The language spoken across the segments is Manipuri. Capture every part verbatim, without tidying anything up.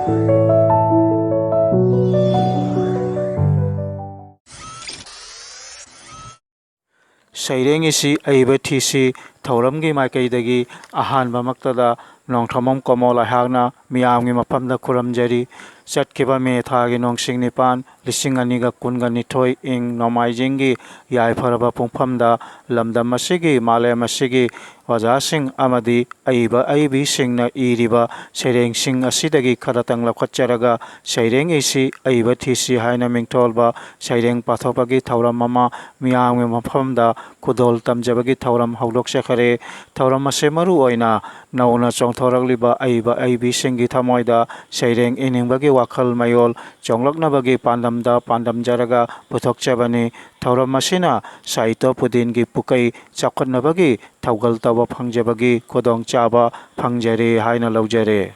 ꯁꯩꯔꯦꯡ ꯏꯁꯤ ꯑꯏꯕ ꯊꯤꯁꯤ ꯊꯧꯔꯝꯒꯤ ꯃꯥꯏꯀꯩꯗꯒꯤ ꯑꯍꯥꯟꯕꯃꯛꯇꯗ ꯅꯣꯡꯊꯣꯝꯕꯝ ꯀꯣꯃꯣꯜ ꯑꯩꯍꯥꯛꯅ ꯃꯤꯌꯥꯝꯒꯤ ꯃꯐꯝꯗ ꯈꯨꯔꯨꯝꯖꯔꯤ꯫ ꯆꯠꯈꯤꯕ ꯃꯦ ꯊꯥꯒꯤ ꯅꯣꯡꯁꯤꯡ ꯅꯤꯄꯥꯟ, ꯂꯤꯁꯤꯡ ꯑꯅꯤꯒ ꯀꯨꯟꯒ ꯅꯤꯊꯣꯏ, ꯏꯪ ꯅꯣꯡꯃꯥꯏꯖꯤꯡꯒꯤ ꯌꯥꯏꯐꯔꯕ ꯄꯨꯡꯐꯝꯗ ꯂꯝꯗꯝ ꯑꯁꯤꯒꯤ, ꯃꯥꯂꯦꯝ ꯑꯁꯤꯒꯤ ꯑꯣꯖꯥꯁꯤꯡ ꯑꯃꯗꯤ ꯑꯏꯕ ꯑꯏꯕꯤꯁꯤꯡꯅ ꯏꯔꯤꯕ ꯁꯩꯔꯦꯡꯁꯤꯡ ꯑꯁꯤꯗꯒꯤ ꯈꯔꯇꯪ ꯂꯧꯈꯠꯆꯔꯒ ꯁꯩꯔꯦꯡ ꯏꯁꯤ ꯑꯏꯕ ꯊꯤꯁꯤ ꯍꯥꯏꯅ ꯃꯤꯡꯊꯣꯜꯕ ꯁꯩꯔꯦꯡ ꯄꯥꯊꯣꯛꯄꯒꯤ ꯊꯧꯔꯝ ꯑꯃ ꯃꯤꯌꯥꯝꯒꯤ ꯃꯐꯝꯗ ꯈꯨꯗꯣꯜ ꯇꯝꯖꯕꯒꯤ ꯊꯧꯔꯝ ꯍꯧꯗꯣꯛꯆꯈꯔꯦ꯫ ꯊꯧꯔꯝ ꯑꯁꯤ ꯃꯔꯨ ꯑꯣꯏꯅ ꯅꯧꯅ ꯆꯣꯡꯊꯣꯔꯛꯂꯤꯕ ꯑꯏꯕ ꯑꯏꯕꯤꯁꯤꯡꯒꯤ ꯊꯃꯣꯏꯗ ꯁꯩꯔꯦꯡ ꯏꯅꯤꯡꯕꯒꯤ ꯋꯥꯈꯜ ꯃꯌꯣꯜ ꯆꯣꯡꯂꯛꯅꯕꯒꯤ ꯄꯥꯟꯗꯝꯗ ꯄꯥꯟꯗꯝꯖꯔꯒ ꯄꯨꯊꯣꯛꯆꯕꯅꯤ꯫ ꯊꯧꯔꯝ ꯑꯁꯤꯅ ꯁꯥꯍꯤꯇ꯭ꯌ ꯄꯨꯗꯤꯟꯒꯤ ꯄꯨꯀꯩ ꯆꯥꯎꯈꯠꯅꯕꯒꯤ ꯊꯧꯒꯜ ꯇꯧꯕ ꯐꯪꯖꯕꯒꯤ ꯈꯨꯗꯣꯡꯆꯥꯕ ꯐꯪꯖꯔꯦ ꯍꯥꯏꯅ ꯂꯧꯖꯔꯦ꯫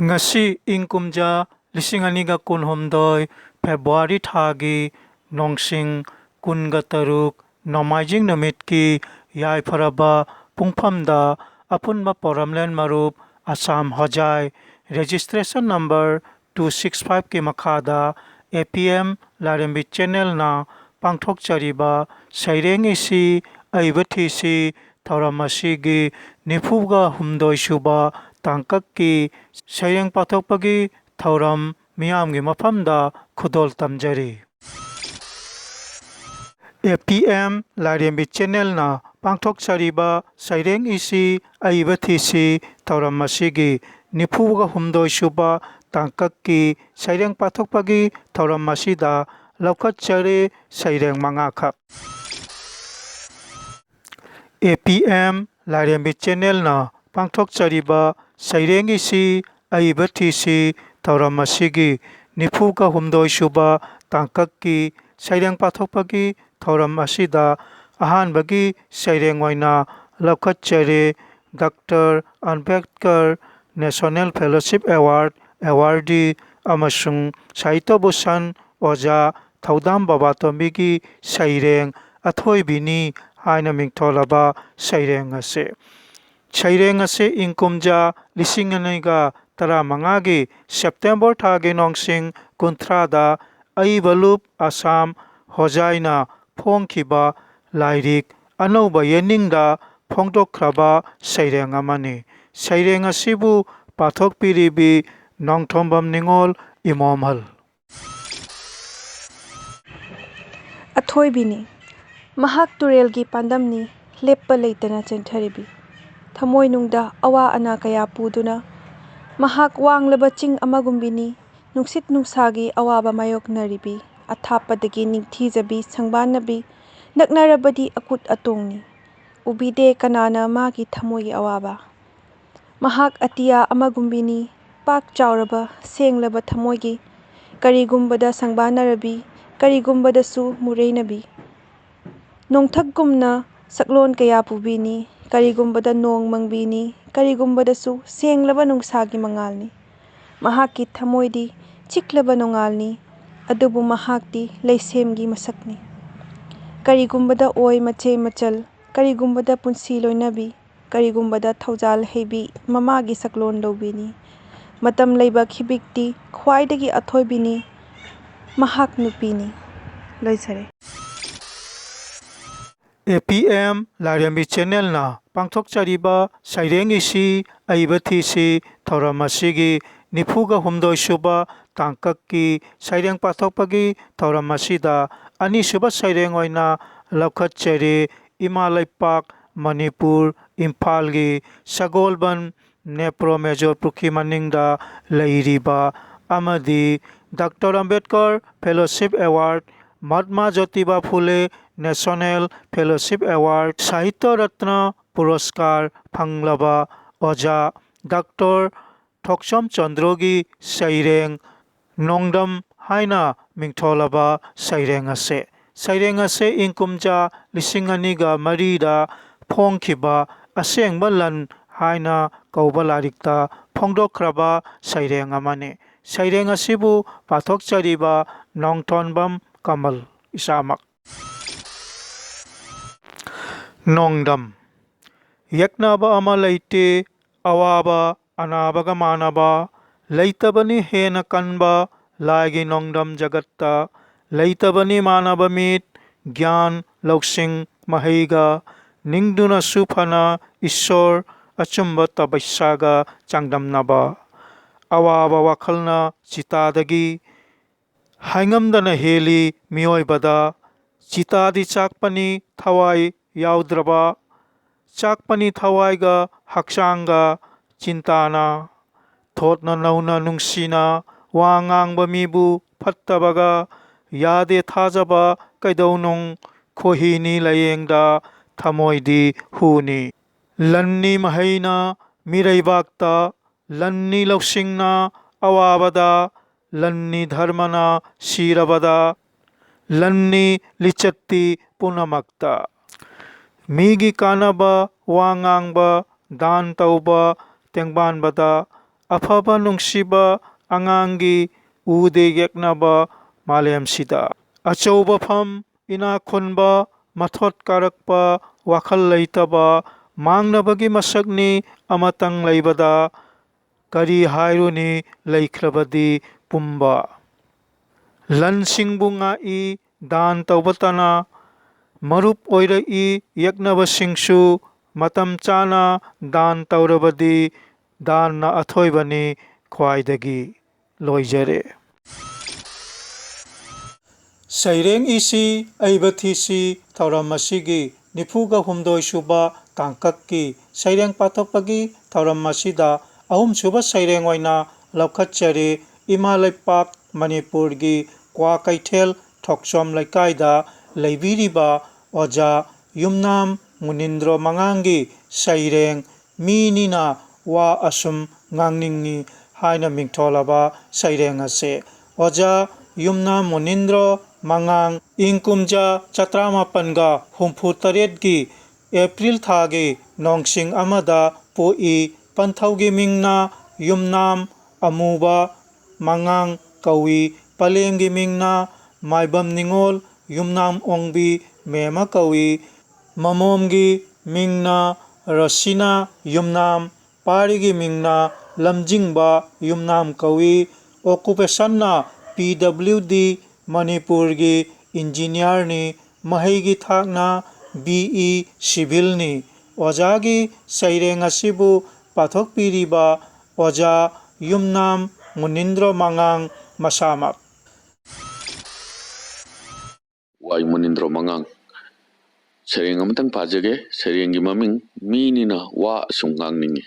ꯉꯁꯤ ꯏꯪ ꯀꯨꯝꯖꯥ ꯂꯤꯁꯤꯡ ꯑꯅꯤꯒ ꯀꯨꯟꯍꯨꯝꯗꯣꯏ ꯐꯦꯕ꯭ꯔꯨꯋꯥꯔꯤ ꯊꯥꯒꯤ ꯅꯣꯡꯁꯤꯡ ꯀꯨꯟꯒ ꯇꯔꯨꯛ ꯅꯣꯡꯃꯥꯏꯖꯤꯡ ꯅꯨꯃꯤꯠꯀꯤ ꯌꯥꯏꯐꯔꯕ ꯄꯨꯡꯐꯝꯗ ꯑꯄꯨꯟꯕ ꯄꯣꯔꯝꯂꯦꯟ ꯃꯔꯨꯞ ꯑꯁꯥꯝ ꯍꯣꯖꯥꯏ registration number two six five ꯀꯤ ꯃꯈꯥꯗ A P M ꯂꯥꯏꯔꯦꯝꯕꯤ channelꯅ ꯄꯥꯡꯊꯣꯛꯆꯔꯤꯕ ꯁꯩꯔꯦꯡ ꯏꯁꯤ ꯑꯏꯕ ꯊꯤꯁꯤ ꯊꯧꯔꯝ ꯑꯁꯤꯒꯤ ꯅꯤꯐꯨꯒ ꯍꯨꯝꯗꯣꯏ ꯁꯨꯕ ꯇꯥꯡꯀꯛꯀꯤ ꯁꯩꯔꯦꯡ ꯄꯥꯊꯣꯛꯄꯒꯤ ꯊꯧꯔꯝ ꯃꯤꯌꯥꯝꯒꯤ ꯃꯐꯝꯗ ꯈꯨꯗꯣꯜ ꯇꯝꯖꯔꯤ꯫ A P M ꯂꯥꯏꯔꯦꯝꯕꯤ channelꯅ ꯄꯥꯡꯊꯣꯛꯆꯔꯤꯕ ꯁꯩꯔꯦꯡ ꯏꯁꯤ ꯑꯏꯕ ꯊꯤꯁꯤ ꯊꯧꯔꯝ ꯑꯁꯤꯒꯤ ꯅꯤꯐꯨꯒ ꯍꯨꯝꯗꯣꯏ ꯁꯨꯕ ꯇꯥꯡꯀꯛꯀꯤ ꯁꯩꯔꯦꯡ ꯄꯥꯊꯣꯛꯄꯒꯤ ꯊꯧꯔꯝ ꯑꯁꯤꯗ ꯂꯧꯈꯠꯆꯔꯦ ꯁꯩꯔꯦꯡ ꯃꯉꯥꯈꯛ꯫ A P M ꯂꯥꯏꯔꯦꯝꯕꯤ channelꯅ ꯄꯥꯡꯊꯣꯛꯆꯔꯤꯕ ꯁꯩꯔꯦꯡ ꯏꯁꯤ ꯑꯏꯕ ꯊꯤꯁꯤ ꯊꯧꯔꯝ ꯑꯁꯤꯒꯤ ꯅꯤꯐꯨꯒ ꯍꯨꯝꯗꯣꯏ ꯁꯨꯕ ꯇꯥꯡꯀꯛꯀꯤ ꯁꯩꯔꯦꯡ ꯄꯥꯊꯣꯛꯄꯒꯤ ꯊꯧꯔꯝ ꯑꯁꯤꯗ ꯑꯍꯥꯟꯕꯒꯤ ꯁꯩꯔꯦꯡ ꯑꯣꯏꯅ ꯂꯧꯈꯠꯆꯔꯦ꯫ Doctor Ambedkar National Fellowship Award awardee ꯑꯃꯁꯨꯡ ꯁꯥꯍꯤꯇ꯭ꯌ ꯚꯨꯁꯟ ꯑꯣꯖꯥ ꯊꯧꯗꯥꯝ ꯕꯕꯥꯇꯣꯝꯕꯤꯒꯤ ꯁꯩꯔꯦꯡ ꯑꯊꯣꯏꯕꯤꯅꯤ ꯍꯥꯏꯅ ꯃꯤꯡꯊꯣꯜꯂꯕ ꯁꯩꯔꯦꯡ ꯑꯁꯤ꯫ ꯁꯩꯔꯦꯡ ꯑꯁꯤ ꯏꯪ ꯀꯨꯝꯖꯥ ꯂꯤꯁꯤꯡ ꯑꯅꯤꯒ ꯇꯔꯥꯃꯉꯥꯒꯤ ꯁꯦꯞꯇꯦꯝꯕꯔ ꯊꯥꯒꯤ ꯅꯣꯡꯁꯤꯡ ꯀꯨꯟꯊ꯭ꯔꯥꯗ ꯑꯏꯕ ꯂꯨꯞ ꯑꯁꯥꯝ ꯍꯣꯖꯥꯏꯅ ꯐꯣꯡꯈꯤꯕ ꯂꯥꯏꯔꯤꯛ ꯑꯅꯧꯕ ꯌꯦꯅꯤꯡꯗ ꯐꯣꯡꯗꯣꯛꯈ꯭ꯔꯕ ꯁꯩꯔꯦꯡ ꯑꯃꯅꯤ꯫ ꯁꯩꯔꯦꯡ ꯑꯁꯤꯕꯨ ꯄꯥꯊꯣꯛꯄꯤꯔꯤꯕꯤ ꯅꯣꯡꯊꯣꯝꯕꯝ ꯅꯤꯉꯣꯜ ꯏꯃꯣꯝꯍꯜ꯫ ꯑꯊꯣꯏꯕꯤꯅꯤ꯫ ꯃꯍꯥꯛ ꯇꯨꯔꯦꯜꯒꯤ ꯄꯥꯟꯗꯝꯅꯤ, ꯂꯦꯞꯄ ꯂꯩꯇꯅ ꯆꯦꯟꯊꯔꯤꯕꯤ꯫ ꯊꯃꯣꯏꯅꯨꯡꯗ ꯑꯋꯥ ꯑꯅꯥ ꯀꯌꯥ ꯄꯨꯗꯨꯅ ꯃꯍꯥꯛ ꯋꯥꯡꯂꯕ ꯆꯤꯡ ꯑꯃꯒꯨꯝꯕꯤꯅꯤ, ꯅꯨꯡꯁꯤꯠ ꯅꯨꯡꯁꯥꯒꯤ ꯑꯋꯥꯕ ꯃꯥꯌꯣꯛꯅꯔꯤꯕꯤ꯫ ꯑꯊꯥꯞꯄꯗꯒꯤ ꯅꯤꯡꯊꯤꯖꯕꯤ ꯁꯪꯕꯥꯟꯅꯕꯤ, ꯅꯛꯅꯔꯕꯗꯤ ꯑꯀꯨꯠ ꯑꯇꯣꯡꯅꯤ꯫ ꯎꯕꯤꯗꯦ ꯀꯅꯥꯅ ꯃꯥꯒꯤ ꯊꯃꯣꯏꯒꯤ ꯑꯋꯥꯕ꯫ ꯃꯍꯥꯛ ꯑꯇꯤꯌꯥ ꯑꯃꯒꯨꯝꯕꯤꯅꯤ, ꯄꯥꯛ ꯆꯥꯎꯔꯕ ꯁꯦꯡꯂꯕ ꯊꯃꯣꯏꯒꯤ꯫ ꯀꯔꯤꯒꯨꯝꯕꯗ ꯁꯪꯕꯥꯟꯅꯔꯕꯤ, ꯀꯔꯤꯒꯨꯝꯕꯗꯁꯨ ꯃꯨꯔꯩꯅꯕꯤ꯫ ꯅꯣꯡꯊꯛꯀꯨꯝꯅ ꯁꯛꯂꯣꯟ ꯀꯌꯥ ꯄꯨꯕꯤꯅꯤ, ꯀꯔꯤꯒꯨꯝꯕꯗ ꯅꯣꯡ ꯃꯪꯕꯤꯅꯤ, ꯀꯔꯤꯒꯨꯝꯕꯗꯁꯨ ꯁꯦꯡꯂꯕ ꯅꯨꯡꯁꯥꯒꯤ ꯃꯉꯥꯜꯅꯤ꯫ ꯃꯍꯥꯛꯀꯤ ꯊꯃꯣꯏꯗꯤ ꯆꯤꯛꯂꯕ ꯅꯣꯡꯉꯥꯜꯅꯤ, ꯑꯗꯨꯕꯨ ꯃꯍꯥꯛꯇꯤ ꯂꯩꯁꯦꯝꯒꯤ ꯃꯁꯛꯅꯤ꯫ ꯀꯔꯤꯒꯨꯝꯕꯗ ꯑꯣꯏ ꯃꯆꯦ ꯃꯆꯜ, ꯀꯔꯤꯒꯨꯝꯕꯗ ꯄꯨꯟꯁꯤ ꯂꯣꯏꯅꯕꯤ, ꯀꯔꯤꯒꯨꯝꯕꯗ ꯊꯧꯖꯥꯜ ꯍꯩꯕꯤ ꯃꯃꯥꯒꯤ ꯁꯛꯂꯣꯟ ꯂꯧꯕꯤꯅꯤ꯫ ꯃꯇꯝ ꯂꯩꯕ ꯈꯤꯕꯤꯛꯇꯤ ꯈ꯭ꯋꯥꯏꯗꯒꯤ ꯑꯊꯣꯏꯕꯤꯅꯤ꯫ ꯃꯍꯥꯛ ꯅꯨꯄꯤꯅꯤ꯫ ꯂꯣꯏꯖꯔꯦ꯫ ꯑꯦ ꯄꯤ ꯑꯦꯝ ꯂꯥꯏꯔꯦꯝꯕꯤ ꯆꯦꯅꯦꯜꯅ ꯄꯥꯡꯊꯣꯛꯆꯔꯤꯕ ꯁꯩꯔꯦꯡ ꯏꯁꯤ ꯑꯏꯕ ꯊꯤꯁꯤ ꯊꯧꯔꯝ ꯑꯁꯤꯒꯤ ꯅꯤꯐꯨꯒ ꯍꯨꯝꯗꯣꯏ ꯁꯨꯕ ꯇꯥꯡꯀꯛꯀꯤ ꯁꯩꯔꯦꯡ ꯄꯥꯊꯣꯛꯄꯒꯤ ꯊꯧꯔꯝ ꯑꯁꯤꯗ ꯑꯅꯤꯁꯨꯕ ꯁꯩꯔꯦꯡ ꯑꯣꯏꯅ ꯂꯧꯈꯠꯆꯔꯤ꯫ ꯏꯃꯥ ꯂꯩꯄꯥꯛ ꯃꯅꯤꯄꯨꯔ, ꯏꯝꯐꯥꯜꯒꯤ ꯁꯒꯣꯜꯕꯟ ꯅꯦꯄ꯭ꯔꯣ ꯃꯦꯖꯣꯔ ꯄꯨꯈ꯭ꯔꯤ ꯃꯅꯤꯡꯗ ꯂꯩꯔꯤꯕ ꯑꯃꯗꯤ doctor Ambedkar fellowship award, Mahatma Jyotiba Phule national fellowship award, Sahitya Ratna Puraskar ꯐꯪꯂꯕ ꯑꯣꯖꯥ ꯗꯥꯛꯇꯔ ꯊꯣꯛꯆꯣꯝ ꯆꯟꯗ꯭ꯔꯣꯒꯤ ꯁꯩꯔꯦꯡ ꯅꯣꯡꯗꯝ ꯍꯥꯏꯅ ꯃꯤꯡꯊꯣꯜꯂꯕ ꯁꯩꯔꯦꯡ ꯑꯁꯦ꯫ ꯁꯩꯔꯦꯡ ꯑꯁꯦ ꯏꯪ ꯀꯨꯝꯖꯥ ꯂꯤꯁꯤꯡ ꯑꯅꯤꯒ ꯃꯔꯤꯗ ꯐꯣꯡꯈꯤꯕ ꯑꯁꯦꯡꯕ ꯂꯟ ꯍꯥꯏꯅ ꯀꯧꯕ ꯂꯥꯏꯔꯤꯛꯇ ꯐꯣꯡꯗꯣꯛꯈ꯭ꯔꯕ ꯁꯩꯔꯦꯡ ꯑꯃꯅꯤ꯫ ꯁꯩꯔꯦꯡ ꯑꯁꯤꯕꯨ ꯄꯥꯊꯣꯛꯆꯔꯤꯕ ꯅꯣꯡꯊꯣꯟꯕꯝ ꯀꯃꯜ ꯏꯁꯥꯃꯛ꯫ ꯅꯣꯡꯗꯝ꯫ ꯌꯦꯛꯅꯕ ꯑꯃ ꯂꯩꯇꯦ, ꯑꯋꯥꯕ ꯑꯅꯥꯕꯒ ꯃꯥꯟꯅꯕ꯫ ꯂꯩꯇꯕꯅꯤ ꯍꯦꯟꯅ ꯀꯟꯕ ꯂꯥꯏꯒꯤ ꯅꯣꯡꯗꯝ ꯖꯒꯠꯇ꯫ ꯂꯩꯇꯕꯅꯤ ꯃꯥꯟꯅꯕ ꯃꯤꯠ, ꯒ꯭ꯌꯥꯟ, ꯂꯧꯁꯤꯡ, ꯃꯍꯩꯒ꯫ ꯅꯤꯡꯗꯨꯅꯁꯨ ꯐꯅ ꯏꯁꯣꯔ ꯑꯆꯨꯝꯕ ꯇꯄꯁ꯭ꯌꯥꯒ ꯆꯥꯡꯗꯝꯅꯕ꯫ ꯑꯋꯥꯕ ꯋꯥꯈꯜꯅ ꯆꯤꯇꯥꯗꯒꯤ ꯍꯥꯏꯉꯝꯗꯅ ꯍꯦꯜꯂꯤ ꯃꯤꯑꯣꯏꯕꯗ꯫ ꯆꯤꯇꯥꯗꯤ ꯆꯥꯛꯄꯅꯤ ꯊꯋꯥꯏ ꯌꯥꯎꯗ꯭ꯔꯕ, ꯆꯥꯛꯄꯅꯤ ꯊꯋꯥꯏꯒ ꯍꯛꯆꯥꯡꯒ ꯆꯤꯟꯇꯥꯅ꯫ ꯊꯣꯠꯅ ꯅꯧꯅ ꯅꯨꯡꯁꯤꯅ ꯋꯥ ꯉꯥꯡꯕ ꯃꯤꯕꯨ ꯐꯠꯇꯕꯒ ꯌꯥꯗꯦ ꯊꯥꯖꯕ ꯀꯩꯗꯧꯅꯨꯡ꯫ ꯈꯣꯏꯍꯤꯅꯤ ꯂꯥꯌꯦꯡꯗ ꯊꯃꯣꯏꯗꯤ ꯍꯨꯅꯤ꯫ ꯂꯟꯅꯤ ꯃꯍꯩꯅ ꯃꯤꯔꯩꯕꯥꯛꯇ, ꯂꯟꯅꯤ ꯂꯧꯁꯤꯡꯅ ꯑꯋꯥꯕꯗ, ꯂꯟꯅꯤ ꯙꯔꯃꯅ ꯁꯤꯔꯕꯗ, ꯂꯟꯅꯤ ꯂꯤꯆꯠꯇꯤ ꯄꯨꯝꯅꯃꯛꯇ꯫ ꯃꯤꯒꯤ ꯀꯥꯟꯅꯕ ꯋꯥ ꯉꯥꯡꯕ, ꯗꯥꯟ ꯇꯧꯕ, ꯇꯦꯡꯕꯥꯟꯕꯗ, ꯑꯐꯕ ꯅꯨꯡꯁꯤꯕ ꯑꯉꯥꯡꯒꯤ ꯎꯗꯦ ꯌꯦꯛꯅꯕ ꯃꯥꯂꯦꯝꯁꯤꯗ꯫ ꯑꯆꯧꯕ ꯐꯝ, ꯏꯅꯥꯛ ꯈꯨꯟꯕ, ꯃꯊꯣꯠ ꯀꯥꯔꯛꯄ, ꯋꯥꯈꯜ ꯂꯩꯇꯕ, ꯃꯥꯡꯅꯕꯒꯤ ꯃꯁꯛꯅꯤ ꯑꯃꯇꯪ ꯂꯩꯕꯗ꯫ ꯀꯔꯤ ꯍꯥꯏꯔꯨꯅꯤ ꯂꯩꯈ꯭ꯔꯕꯗꯤ ꯄꯨꯝꯕ꯫ ꯂꯟꯁꯤꯡꯕꯨ ꯉꯥꯛꯏ ꯗꯥꯟ ꯇꯧꯕꯇꯅ꯫ ꯃꯔꯨꯞ ꯑꯣꯏꯔꯛꯏ ꯌꯦꯛꯅꯕꯁꯤꯡꯁꯨ ꯃꯇꯝ ꯆꯥꯅ ꯗꯥꯟ ꯇꯧꯔꯕꯗꯤ ꯗꯥꯟꯅ ꯑꯊꯣꯏꯕꯅꯤ ꯈ꯭ꯋꯥꯏꯗꯒꯤ꯫ ꯂꯣꯏꯖꯔꯦ꯫ ꯁꯩꯔꯦꯡ ꯏꯁꯤ ꯑꯏꯕ ꯊꯤꯁꯤ ꯊꯧꯔꯝ ꯑꯁꯤꯒꯤ ꯅꯤꯐꯨꯒ ꯍꯨꯝꯗꯣꯏ ꯁꯨꯕ ꯇꯥꯡꯀꯛꯀꯤ ꯁꯩꯔꯦꯡ ꯄꯥꯊꯣꯛꯄꯒꯤ ꯊꯧꯔꯝ ꯑꯁꯤꯗ ꯑꯍꯨꯝꯁꯨꯕ ꯁꯩꯔꯦꯡ ꯑꯣꯏꯅ ꯂꯧꯈꯠꯆꯔꯤ꯫ ꯏꯃꯥ ꯂꯩꯄꯥꯛ ꯃꯅꯤꯄꯨꯔꯒꯤ ꯀ꯭ꯋꯥꯀꯩꯊꯦꯜ ꯊꯣꯛꯆꯣꯝ ꯂꯩꯀꯥꯏꯗ ꯂꯩꯕꯤꯔꯤꯕ ꯑꯣꯖꯥ ꯌꯨꯝꯅꯥꯝ ꯃꯨꯅꯤꯟꯗ꯭ꯔꯣ ꯃꯉꯥꯡꯒꯤ ꯁꯩꯔꯦꯡ ꯃꯤꯅꯤꯅ ꯋꯥ ꯑꯁꯨꯝ ꯉꯥꯡꯅꯤꯡꯉꯤ ꯍꯥꯏꯅ ꯃꯤꯡꯊꯣꯜꯂꯕ ꯁꯩꯔꯦꯡ ꯑꯁꯦ꯫ ꯑꯣꯖꯥ ꯌꯨꯝꯅꯥꯝ ꯃꯨꯅꯤꯟꯗ꯭ꯔꯣ ꯃꯉꯥꯡ ꯏꯪ ꯀꯨꯝꯖꯥ ꯆꯥꯇ꯭ꯔꯥꯃꯥꯄꯟꯒ ꯍꯨꯝꯐꯨ ꯇꯔꯦꯠꯀꯤ ꯑꯦꯄ꯭ꯔꯤꯜ ꯊꯥꯒꯤ ꯅꯣꯡꯁꯤꯡ ꯑꯃꯗ ꯄꯣꯛꯏ꯫ ꯄꯟꯊꯧꯒꯤ ꯃꯤꯡꯅ ꯌꯨꯝꯅꯥꯝ ꯑꯃꯨꯕ ꯃꯉꯥꯡ ꯀꯧꯏ꯫ ꯄꯂꯦꯝꯒꯤ ꯃꯤꯡꯅ ꯃꯥꯏꯕꯝ ꯅꯤꯉꯣꯜ ꯌꯨꯝꯅꯥꯝ ꯑꯣꯡꯕꯤ ꯃꯦꯝꯃ ꯀꯧꯏ꯫ ꯃꯃꯣꯝꯒꯤ ꯃꯤꯡꯅ ꯔꯁꯤꯅ ꯌꯨꯝꯅꯥꯝ, ꯄꯥꯔꯤꯒꯤ ꯃꯤꯡꯅ ꯂꯝꯖꯤꯡꯕ ꯌꯨꯝꯅꯥꯝ ꯀꯧꯏ꯫ ꯑꯣꯀꯨꯄꯦꯁꯟꯅ ꯄꯤ ꯗꯕ꯭ꯂꯤꯎ ꯗꯤ ꯃꯅꯤꯄꯨꯔꯒꯤ ꯏꯟꯖꯤꯅꯤꯌꯥꯔꯅꯤ꯫ ꯃꯍꯩꯒꯤ ꯊꯥꯛꯅ ꯕꯤ ꯏ ꯁꯤꯚꯤꯜꯅꯤ꯫ ꯑꯣꯖꯥꯒꯤ ꯁꯩꯔꯦꯡ ꯑꯁꯤꯕꯨ ꯄꯥꯊꯣꯛꯄꯤꯔꯤꯕ ꯑꯣꯖꯥ ꯌꯨꯝꯅꯥꯝ ꯃꯨꯅꯤꯟꯗ꯭ꯔꯣ ꯃꯉꯥꯡ ꯃꯁꯥꯃꯛ꯫ ꯋꯥꯏ ꯃꯨꯅꯤꯟꯗ꯭ꯔꯣ ꯃꯉꯥꯡ꯫ ꯁꯩꯔꯦꯡ ꯑꯃꯇꯪ ꯄꯥꯖꯒꯦ꯫ ꯁꯩꯔꯦꯡꯒꯤ ꯃꯃꯤꯡ ꯃꯤꯅꯤꯅ ꯋꯥ ꯑꯁꯨꯝ ꯉꯥꯡꯅꯤꯡꯉꯤ꯫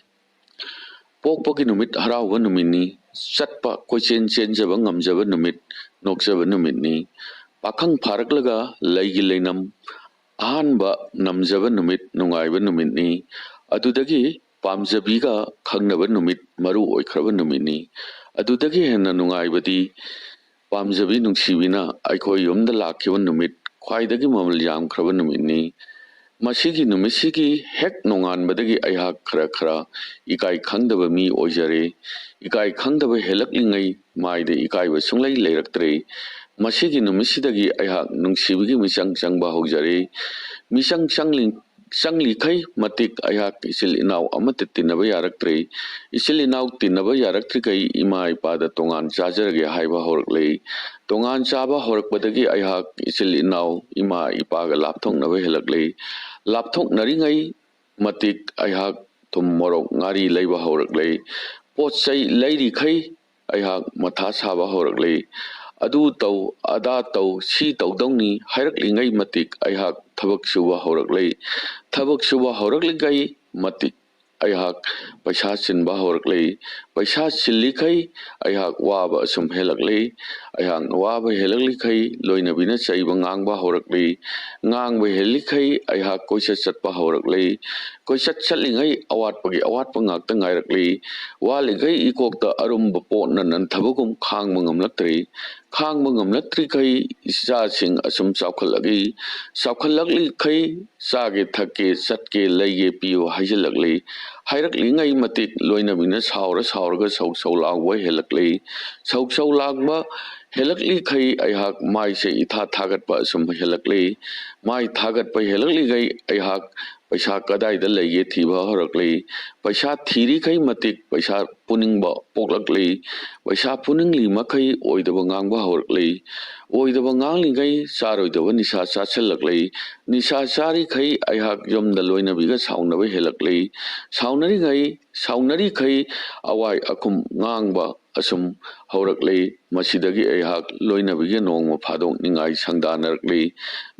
ꯄꯣꯛꯄꯒꯤ ꯅꯨꯃꯤꯠ ꯍꯔꯥꯎꯕ ꯅꯨꯃꯤꯠꯅꯤ꯫ ꯆꯠꯄ ꯀꯣꯏꯆꯦꯟ ꯆꯦꯟꯖꯕ ꯉꯝꯖꯕ ꯅꯨꯃꯤꯠ, ꯅꯣꯛꯆꯕ ꯅꯨꯃꯤꯠꯅꯤ꯫ ꯄꯥꯈꯪ ꯐꯥꯔꯛꯂꯒ ꯂꯩꯒꯤ ꯂꯩꯅꯝ ꯑꯍꯥꯟꯕ ꯅꯝꯖꯕ ꯅꯨꯃꯤꯠ, ꯅꯨꯡꯉꯥꯏꯕ ꯅꯨꯃꯤꯠꯅꯤ꯫ ꯑꯗꯨꯗꯒꯤ ꯄꯥꯝꯖꯕꯤꯒ ꯈꯪꯅꯕ ꯅꯨꯃꯤꯠ, ꯃꯔꯨ ꯑꯣꯏꯈ꯭ꯔꯕ ꯅꯨꯃꯤꯠꯅꯤ꯫ ꯑꯗꯨꯗꯒꯤ ꯍꯦꯟꯅ ꯅꯨꯡꯉꯥꯏꯕꯗꯤ ꯄꯥꯝꯖꯕꯤ ꯅꯨꯡꯁꯤꯕꯤꯅ ꯑꯩꯈꯣꯏ ꯌꯨꯝꯗ ꯂꯥꯛꯈꯤꯕ ꯅꯨꯃꯤꯠ, ꯈ꯭ꯋꯥꯏꯗꯒꯤ ꯃꯃꯜ ꯌꯥꯝꯈ꯭ꯔꯕ ꯅꯨꯃꯤꯠꯅꯤ꯫ ꯃꯁꯤꯒꯤ ꯅꯨꯃꯤꯠꯁꯤꯒꯤ ꯍꯦꯛ ꯅꯣꯡꯉꯥꯟꯕꯗꯒꯤ ꯑꯩꯍꯥꯛ ꯈꯔ ꯈꯔ ꯏꯀꯥꯏ ꯈꯪꯗꯕ ꯃꯤ ꯑꯣꯏꯖꯔꯦ꯫ ꯏꯀꯥꯏ ꯈꯪꯗꯕ ꯍꯦꯜꯂꯛꯂꯤꯉꯩ ꯃꯥꯏꯗ ꯏꯀꯥꯏꯕ ꯁꯨꯡꯂꯩ ꯂꯩꯔꯛꯇ꯭ꯔꯦ꯫ ꯃꯁꯤꯒꯤ ꯅꯨꯃꯤꯠꯁꯤꯗꯒꯤ ꯑꯩꯍꯥꯛ ꯅꯨꯡꯁꯤꯕꯒꯤ ꯃꯤꯆꯪ ꯆꯪꯕ ꯍꯧꯖꯔꯦ꯫ ꯃꯤꯆꯪ ꯆꯪꯂꯤ ꯆꯪꯂꯤꯈꯩ ꯃꯇꯤꯛ ꯑꯩꯍꯥꯛ ꯏꯆꯤꯜ ꯏꯅꯥꯎ ꯑꯃꯠꯇ ꯇꯤꯟꯅꯕ ꯌꯥꯔꯛꯇ꯭ꯔꯦ꯫ ꯏꯆꯤꯜ ꯏꯅꯥꯎ ꯇꯤꯟꯅꯕ ꯌꯥꯔꯛꯇ꯭ꯔꯤꯈꯩ ꯏꯃꯥ ꯏꯄꯥꯗ ꯇꯣꯉꯥꯟ ꯆꯥꯖꯔꯒꯦ ꯍꯥꯏꯕ ꯍꯧꯔꯛꯂꯦ꯫ ꯇꯣꯉꯥꯟ ꯆꯥꯕ ꯍꯧꯔꯛꯄꯗꯒꯤ ꯑꯩꯍꯥꯛ ꯏꯆꯤꯜ ꯏꯅꯥꯎ ꯏꯃꯥ ꯏꯄꯥꯒ ꯂꯥꯞꯊꯣꯛꯅꯕ ꯍꯦꯜꯂꯛꯂꯦ꯫ ꯂꯥꯞꯊꯣꯛꯅꯔꯤꯉꯩ ꯃꯇꯤꯛ ꯑꯩꯍꯥꯛ ꯊꯨꯝ ꯃꯣꯔꯣꯛ ꯉꯥꯔꯤ ꯂꯩꯕ ꯍꯧꯔꯛꯂꯦ꯫ ꯄꯣꯠ ꯆꯩ ꯂꯩꯔꯤꯈꯩ ꯑꯩꯍꯥꯛ ꯃꯊꯥ ꯁꯥꯕ ꯍꯧꯔꯛꯂꯦ꯫ ꯑꯗꯨ ꯇꯧ, ꯑꯗꯥ ꯇꯧ, ꯁꯤ ꯇꯧꯗꯧꯅꯤ ꯍꯥꯏꯔꯛꯂꯤꯉꯩ ꯃꯇꯤꯛ ꯑꯩꯍꯥꯛ ꯊꯕꯛ ꯁꯨꯕ ꯍꯧꯔꯛꯂꯦ꯫ ꯊꯕꯛ ꯁꯨꯕ ꯍꯧꯔꯛꯂꯤꯉꯩ ꯃꯇꯤꯛ ꯑꯩꯍꯥꯛ ꯄꯩꯁꯥ ꯆꯤꯟꯕ ꯍꯧꯔꯛꯂꯦ꯫ ꯄꯩꯁꯥ ꯆꯤꯜꯂꯤꯈꯩ ꯑꯩꯍꯥꯛ ꯋꯥꯕ ꯑꯁꯨꯝ ꯍꯦꯜꯂꯛꯂꯦ꯫ ꯑꯩꯍꯥꯛꯅ ꯋꯥꯕ ꯍꯦꯜꯂꯛꯂꯤꯈꯩ ꯂꯣꯏꯅꯕꯤꯅ ꯆꯩꯕ ꯉꯥꯡꯕ ꯍꯧꯔꯛꯂꯦ꯫ ꯉꯥꯡꯕ ꯍꯦꯜꯂꯤꯈꯩ ꯑꯩꯍꯥꯛ ꯀꯣꯏꯆꯠ ꯆꯠꯄ ꯍꯧꯔꯛꯂꯦ꯫ ꯀꯣꯏꯆꯠ ꯆꯠꯂꯤꯉꯩ ꯑꯋꯥꯠꯄꯒꯤ ꯑꯋꯥꯠꯄ ꯉꯥꯛꯇ ꯉꯥꯏꯔꯛꯂꯦ꯫ ꯋꯥꯠꯂꯤꯈꯩ ꯏꯀꯣꯛꯇ ꯑꯔꯨꯝꯕ ꯄꯣꯠꯅ ꯅꯟꯊꯕꯒꯨꯝ ꯈꯥꯡꯕ ꯉꯝꯂꯛꯇ꯭ꯔꯦ꯫ ꯈꯥꯡꯕ ꯉꯝꯂꯛꯇ꯭ꯔꯤꯈꯩ ꯏꯆꯥꯁꯤꯡ ꯑꯁꯨꯝ ꯆꯥꯎꯈꯠꯂꯛꯏ꯫ ꯆꯥꯎꯈꯠꯂꯛꯂꯤꯈꯩ ꯆꯥꯒꯦ ꯊꯛꯀꯦ ꯆꯠꯀꯦ ꯂꯩꯒꯦ ꯄꯤꯌꯨ ꯍꯥꯏꯖꯤꯜꯂꯛꯂꯤ꯫ ꯍꯥꯏꯔꯛꯂꯤꯉꯩ ꯃꯇꯤꯛ ꯂꯣꯏꯅꯕꯤꯅ ꯁꯥꯎꯔ ꯁꯥꯎꯔꯒ ꯁꯧ ꯁꯧ ꯂꯥꯎꯕ ꯍꯦꯜꯂꯛꯂꯤ꯫ ꯁꯧ ꯁꯧ ꯂꯥꯎꯕ ꯍꯦꯜꯂꯛꯂꯤꯈꯩ ꯑꯩꯍꯥꯛ ꯃꯥꯏꯁꯦ ꯏꯊꯥ ꯊꯥꯒꯠꯄ ꯑꯁꯨꯝ ꯍꯦꯜꯂꯛꯂꯤ꯫ ꯃꯥꯏ ꯊꯥꯒꯠꯄ ꯍꯦꯜꯂꯛꯂꯤꯈꯩ ꯑꯩꯍꯥꯛ ꯄꯩꯁꯥ ꯀꯗꯥꯏꯗ ꯂꯩꯒꯦ ꯊꯤꯕ ꯍꯧꯔꯛꯂꯤ꯫ ꯄꯩꯁꯥ ꯊꯤꯔꯤꯈꯩ ꯃꯇꯤꯛ ꯄꯩꯁꯥ ꯄꯨꯅꯤꯡꯕ ꯄꯣꯛꯂꯛꯂꯤ꯫ ꯄꯩꯁꯥ ꯄꯨꯅꯤꯡꯂꯤ ꯃꯈꯩ ꯑꯣꯏꯗꯕ ꯉꯥꯡꯕ ꯍꯧꯔꯛꯂꯤ꯫ ꯑꯣꯏꯗꯕ ꯉꯥꯡꯂꯤꯉꯩ ꯆꯥꯔꯣꯏꯗꯕ ꯅꯤꯁꯥ ꯆꯥꯁꯤꯜꯂꯛꯂꯤ꯫ ꯅꯤꯁꯥ ꯆꯥꯔꯤꯈꯩ ꯑꯩꯍꯥꯛ ꯌꯨꯝꯗ ꯂꯣꯏꯅꯕꯤꯒ ꯁꯥꯎꯅꯕ ꯍꯦꯜꯂꯛꯂꯤ꯫ ꯁꯥꯎꯅꯔꯤꯉꯩ ꯁꯥꯎꯅꯔꯤꯈꯩ ꯑꯋꯥꯏ ꯑꯈꯨꯝ ꯉꯥꯡꯕ ꯑꯁꯨꯝ ꯍꯧꯔꯛꯂꯤ꯫ ꯃꯁꯤꯗꯒꯤ ꯑꯩꯍꯥꯛ ꯂꯣꯏꯅꯕꯤꯒ ꯅꯣꯡꯃ ꯐꯥꯗꯣꯛ ꯅꯤꯡꯉꯥꯏ ꯁꯪꯗꯥꯅꯔꯛꯂꯤ꯫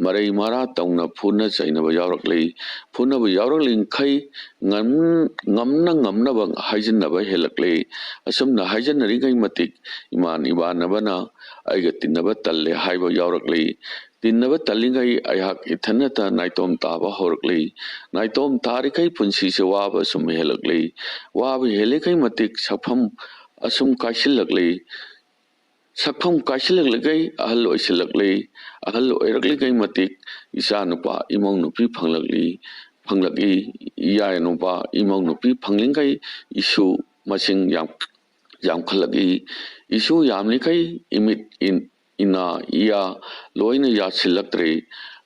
ꯃꯔꯩ ꯃꯔꯥ ꯇꯧꯅ ꯐꯨꯅ ꯆꯩꯅꯕ ꯌꯥꯎꯔꯛꯂꯤ꯫ ꯐꯨꯅꯕ ꯌꯥꯎꯔꯛꯂꯤꯈꯩ ꯉꯝ-, ꯉꯝꯅ ꯉꯝꯅꯕ ꯍꯥꯏꯖꯤꯟꯅꯕ ꯍꯦꯜꯂꯛꯂꯤ꯫ ꯑꯁꯨꯝꯅ ꯍꯥꯏꯖꯤꯟꯅꯔꯤꯉꯩ ꯃꯇꯤꯛ ꯏꯃꯥꯟ ꯏꯃꯥꯟꯅꯕꯅ ꯑꯩꯒ ꯇꯤꯟꯅꯕ ꯇꯜꯂꯦ ꯍꯥꯏꯕ ꯌꯥꯎꯔꯛꯂꯤ꯫ ꯇꯤꯟꯅꯕ ꯇꯜꯂꯤꯉꯩ ꯑꯩꯍꯥꯛ ꯏꯊꯟꯅꯇ ꯅꯥꯏꯇꯣꯝ ꯇꯥꯕ ꯍꯧꯔꯛꯂꯤ꯫ ꯅꯥꯏꯇꯣꯝ ꯇꯥꯔꯤꯈꯩ ꯄꯨꯟꯁꯤꯁꯦ ꯋꯥꯕ ꯁꯨꯝ ꯍꯦꯜꯂꯛꯂꯤ꯫ ꯋꯥꯕ ꯍꯦꯜꯂꯤꯈꯩ ꯃꯇꯤꯛ ꯁꯛꯐꯝ ꯑꯁꯨꯝ ꯀꯥꯏꯁꯤꯜꯂꯛꯂꯤ꯫ ꯁꯛꯐꯝ ꯀꯥꯏꯁꯤꯜꯂꯛꯂꯤꯈꯩ ꯑꯍꯜ ꯑꯣꯏꯁꯤꯜꯂꯛꯂꯤ꯫ ꯑꯍꯜ ꯑꯣꯏꯔꯛꯂꯤꯈꯩ ꯃꯇꯤꯛ ꯏꯆꯥ ꯅꯨꯄꯥ ꯏꯃꯧ ꯅꯨꯄꯤ ꯐꯪꯂꯛꯂꯤ꯫ ꯐꯪꯂꯛꯏ꯫ ꯏꯌꯥ ꯅꯨꯄꯥ ꯏꯃꯧ ꯅꯨꯄꯤ ꯐꯪꯂꯤꯈꯩ ꯏꯁꯨ ꯃꯁꯤꯡ ꯌꯥꯝ ꯌꯥꯝꯈꯠꯂꯛꯏ꯫ ꯏꯁꯨ ꯌꯥꯝꯂꯤꯈꯩ ꯏꯃꯤꯠ ꯏꯟ-, ꯏꯅꯥ ꯏꯌꯥ ꯂꯣꯏꯅ ꯌꯥꯁꯤꯜꯂꯛꯇ꯭ꯔꯦ꯫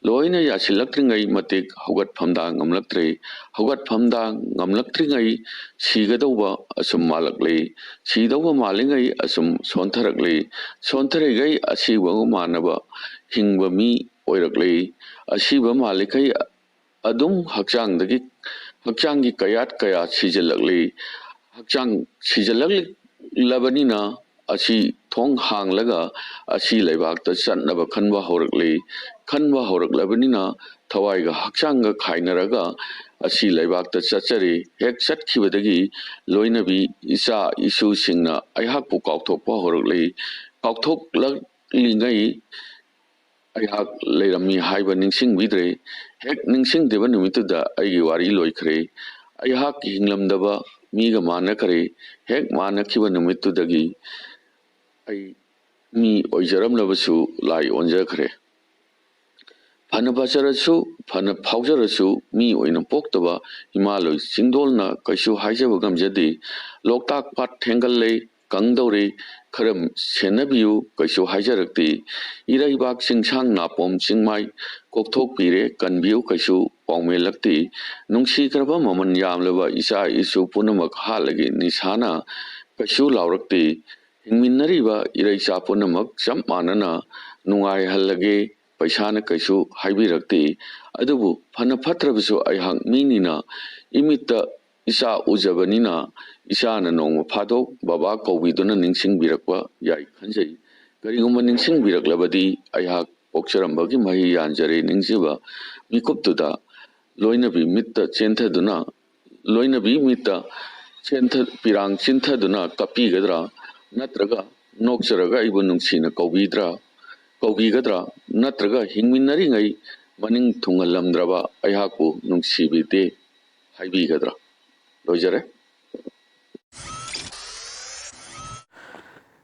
ꯂꯣꯏꯅ ꯌꯥꯁꯤꯜꯂꯛꯇ꯭ꯔꯤꯉꯩ ꯃꯇꯤꯛ ꯍꯧꯒꯠꯐꯝꯗ ꯉꯝꯂꯛꯇ꯭ꯔꯦ꯫ ꯍꯧꯒꯠꯐꯝꯗ ꯉꯝꯂꯛꯇ꯭ꯔꯤꯉꯩ ꯁꯤꯒꯗꯧꯕ ꯑꯁꯨꯝ ꯃꯥꯜꯂꯛꯂꯤ꯫ ꯁꯤꯗꯧꯕ ꯃꯥꯜꯂꯤꯉꯩ ꯑꯁꯨꯝ ꯁꯣꯟꯊꯔꯛꯂꯤ꯫ ꯁꯣꯟꯊꯔꯤꯈꯩ ꯑꯁꯤꯕꯒ ꯃꯥꯟꯅꯕ ꯍꯤꯡꯕ ꯃꯤ ꯑꯣꯏꯔꯛꯂꯤ꯫ ꯑꯁꯤꯕ ꯃꯥꯜꯂꯤꯈꯩ ꯑꯗꯨꯝ ꯍꯛꯆꯥꯡꯗꯒꯤ, ꯍꯛꯆꯥꯡꯒꯤ ꯀꯌꯥꯠ ꯀꯌꯥ ꯁꯤꯖꯤꯜꯂꯛꯂꯤ꯫ ꯍꯛꯆꯥꯡ ꯁꯤꯖꯤꯜꯂꯛꯂꯕꯅꯤꯅ ꯑꯁꯤ ꯊꯣꯡ ꯍꯥꯡꯂꯒ ꯑꯁꯤ ꯂꯩꯕꯥꯛꯇ ꯆꯠꯅꯕ ꯈꯟꯕ ꯍꯧꯔꯛꯂꯤ꯫ ꯈꯟꯕ ꯍꯧꯔꯛꯂꯕꯅꯤꯅ ꯊꯋꯥꯏꯒ ꯍꯛꯆꯥꯡꯒ ꯈꯥꯏꯅꯔꯒ ꯑꯁꯤ ꯂꯩꯕꯥꯛꯇ ꯆꯠꯆꯔꯤ꯫ ꯍꯦꯛ ꯆꯠꯈꯤꯕꯗꯒꯤ ꯂꯣꯏꯅꯕꯤ ꯏꯆꯥ ꯏꯁꯨꯁꯤꯡꯅ ꯑꯩꯍꯥꯛꯄꯨ ꯀꯥꯎꯊꯣꯛꯄ ꯍꯧꯔꯛꯂꯤ꯫ ꯀꯥꯎꯊꯣꯛꯂꯛꯂꯤꯉꯩ ꯑꯩꯍꯥꯛ ꯂꯩꯔꯝꯃꯤ ꯍꯥꯏꯕ ꯅꯤꯡꯁꯤꯡꯕꯤꯗ꯭ꯔꯦ꯫ ꯍꯦꯛ ꯅꯤꯡꯁꯤꯡꯗꯕ ꯅꯨꯃꯤꯠꯇꯨꯗ ꯑꯩꯒꯤ ꯋꯥꯔꯤ ꯂꯣꯏꯈ꯭ꯔꯦ꯫ ꯑꯩꯍꯥꯛ ꯍꯤꯡꯂꯝꯗꯕ ꯃꯤꯒ ꯃꯥꯟꯅꯈ꯭ꯔꯦ꯫ ꯍꯦꯛ ꯃꯥꯟꯅꯈꯤꯕ ꯅꯨꯃꯤꯠꯇꯨꯗꯒꯤ ꯑꯩ ꯃꯤ ꯑꯣꯏꯖꯔꯝꯂꯕꯁꯨ ꯂꯥꯏ ꯑꯣꯟꯖꯈ꯭ꯔꯦ꯫ ꯐꯅ ꯐꯖꯔꯁꯨ, ꯐꯅ ꯐꯥꯎꯖꯔꯁꯨ, ꯃꯤ ꯑꯣꯏꯅ ꯄꯣꯛꯇꯕ ꯏꯃꯥ ꯂꯣꯏ ꯆꯤꯡꯗꯣꯜꯅ ꯀꯩꯁꯨ ꯍꯥꯏꯖꯕ ꯉꯝꯖꯗꯦ꯫ ꯂꯣꯛꯇꯥꯛ ꯄꯥꯠ ꯊꯦꯡꯒꯜꯂꯦ, ꯀꯪꯗꯧꯔꯦ, ꯈꯔ ꯁꯦꯟꯅꯕꯤꯌꯨ ꯀꯩꯁꯨ ꯍꯥꯏꯖꯔꯛꯇꯦ꯫ ꯏꯔꯩꯕꯥꯛ ꯆꯤꯡꯁꯥꯡ ꯅꯥꯄꯣꯝ ꯆꯤꯡꯃꯥꯏ ꯀꯣꯛꯊꯣꯛꯄꯤꯔꯦ, ꯀꯟꯕꯤꯌꯨ ꯀꯩꯁꯨ ꯄꯥꯎꯃꯦꯜꯂꯛꯇꯦ꯫ ꯅꯨꯡꯁꯤꯈ꯭ꯔꯕ ꯃꯃꯜ ꯌꯥꯝꯂꯕ ꯏꯆꯥ ꯏꯁꯨ ꯄꯨꯝꯅꯃꯛ ꯍꯥꯠꯂꯒꯦ ꯅꯤꯁꯥꯅ ꯀꯩꯁꯨ ꯂꯥꯎꯔꯛꯇꯦ꯫ ꯍꯤꯡꯃꯤꯟꯅꯔꯤꯕ ꯏꯔꯩꯆꯥ ꯄꯨꯝꯅꯃꯛ ꯆꯞ ꯃꯥꯟꯅꯅ ꯅꯨꯡꯉꯥꯏꯍꯜꯂꯒꯦ ꯄꯩꯁꯥꯅ ꯀꯩꯁꯨ ꯍꯥꯏꯕꯤꯔꯛꯇꯦ꯫ ꯑꯗꯨꯕꯨ ꯐꯅ ꯐꯠꯇ꯭ꯔꯕꯁꯨ ꯑꯩꯍꯥꯛ ꯃꯤꯅꯤꯅ, ꯏꯃꯤꯠꯇ ꯏꯆꯥ ꯎꯖꯕꯅꯤꯅ, ꯏꯆꯥꯅ ꯅꯣꯡꯃ ꯐꯥꯗꯣꯛ ꯕꯕꯥ ꯀꯧꯕꯤꯗꯨꯅ ꯅꯤꯡꯁꯤꯡꯕꯤꯔꯛꯄ ꯌꯥꯏ ꯈꯟꯖꯩ꯫ ꯀꯔꯤꯒꯨꯝꯕ ꯅꯤꯡꯁꯤꯡꯕꯤꯔꯛꯂꯕꯗꯤ ꯑꯩꯍꯥꯛ ꯄꯣꯛꯆꯔꯝꯕꯒꯤ ꯃꯍꯩ ꯌꯥꯟꯖꯔꯦ ꯅꯤꯡꯖꯕ ꯃꯤꯀꯨꯞꯇꯨꯗ ꯂꯣꯏꯅꯕꯤ ꯃꯤꯠꯇ ꯆꯦꯟꯊꯗꯨꯅ, ꯂꯣꯏꯅꯕꯤ ꯃꯤꯠꯇ ꯆꯦꯟꯊ-, ꯄꯤꯔꯥꯡ ꯆꯤꯟꯊꯗꯨꯅ ꯀꯞꯄꯤꯒꯗ꯭ꯔꯥ? ꯅꯠꯇ꯭ꯔꯒ ꯅꯣꯛꯆꯔꯒ ꯑꯩꯕꯨ ꯅꯨꯡꯁꯤꯅ ꯀꯧꯕꯤꯗ꯭ꯔꯥ, ꯀꯧꯕꯤꯒꯗ꯭ꯔꯥ? ꯅꯠꯇ꯭ꯔꯒ ꯍꯤꯡꯃꯤꯟꯅꯔꯤꯉꯩ ꯃꯅꯤꯡ ꯊꯨꯡꯍꯜꯂꯝꯗ꯭ꯔꯕ ꯑꯩꯍꯥꯛꯄꯨ ꯅꯨꯡꯁꯤꯕꯤꯗꯦ ꯍꯥꯏꯕꯤꯒꯗ꯭ꯔꯥ? ꯂꯣꯏꯖꯔꯦ꯫